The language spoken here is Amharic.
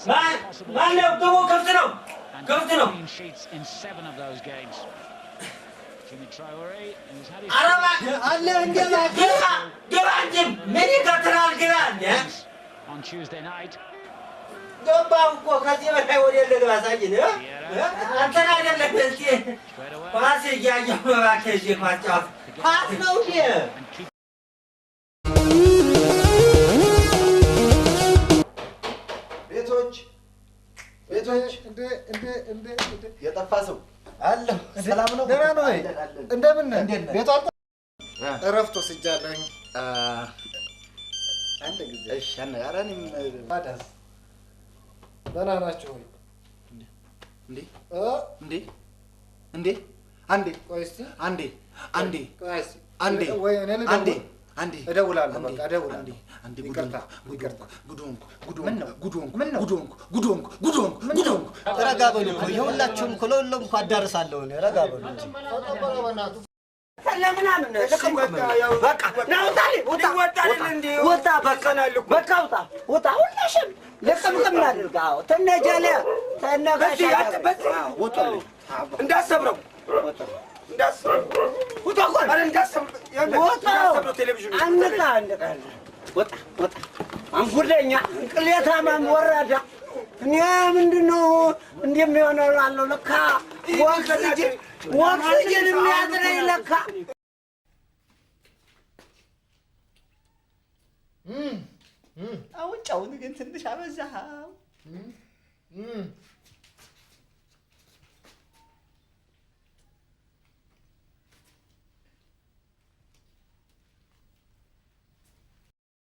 ማነው? ግቡ። ክፍት ነው፣ ክፍት ነው። ኧረ እባክህ አለ እንደ ግባ፣ ግባ እንጂ ምን ይከትራል? ግባ እንደ ገባሁ እኮ። ከዚህ በላይ ወደ ልግባ? ሳይን አንተን አይደለም፣ እስኪ ኳስ እያየሁ ነው። እባክህ እዚህ ኳስ ጨዋታ ኳስ ነው እንዴ? ቤቶች ቤቶች፣ እንደ እንደ እንደ እንደ የጠፋ ሰው አለሁ። ሰላም ነው? ደህና ነው ወይ? አለን፣ አለን። እንደምን ነህ? እንዴት ነህ? ቤቱ እረፍት ወስጃለሁኝ። አንድ ጊዜ። እሺ፣ ኧረ እኔም ታዲያስ ደህና ናችሁ ወይ? እንዴ እ? እንዴ እንዴ፣ አንዴ። ቆይ እስኪ። አንዴ አንዴ። ቆይ እስኪ። አንዴ። ወይ እኔ ልደውል? አንዴ አንዴ። እደውላለሁ፣ አንዴ፣ በቃ እደውላለሁ። አንዴ አንዴ፣ ጉድ ይቅርታ፣ ሆንኩ፣ ጉድ ይቅርታ። ሆንኩ፣ ጉድ ሆንኩ፣ ጉድ ምን ሆንኩ፣ ነው? ጉድ ሆንኩ፣ ምን ነው? ጉድ ሆንኩ፣ ጉድ ሆንኩ፣ ጉድ ሆንኩ፣ ጉድ ሆንኩ። ረጋ በሉ እኮ፣ የሁላችሁም እኮ ለሁሉም እኮ አዳርሳለሁ እኔ። ረጋ በሉ እንጂ። ለምናምን በቃ ና ውጣልኝ፣ ውጣ ውጣ፣ በቃ በቃ ውጣ ውጣ፣ ሁላሽም ልቅምቅም እናድርግ። አዎ ተነጀለ ተነጋሽ ውጡልኝ፣ እንዳሰብረው እንዳሰብረው። ውጣ እኮ ነው። ኧረ እንዳሰብረው ውጣ። እንዳሰብረው ቴሌቪዥኑ። አንቃ አንቃ፣ ውጣ ውጣ፣ አንጉደኛ ቅሌታማም ወራዳ። እኔ ምንድን ነው እንደሚሆነው እላለሁ። ለካ ኦክስጅን ኦክስጅን የሚያጥረኝ ለካ። አሁን ጨውን ግን ትንሽ አበዛኸው።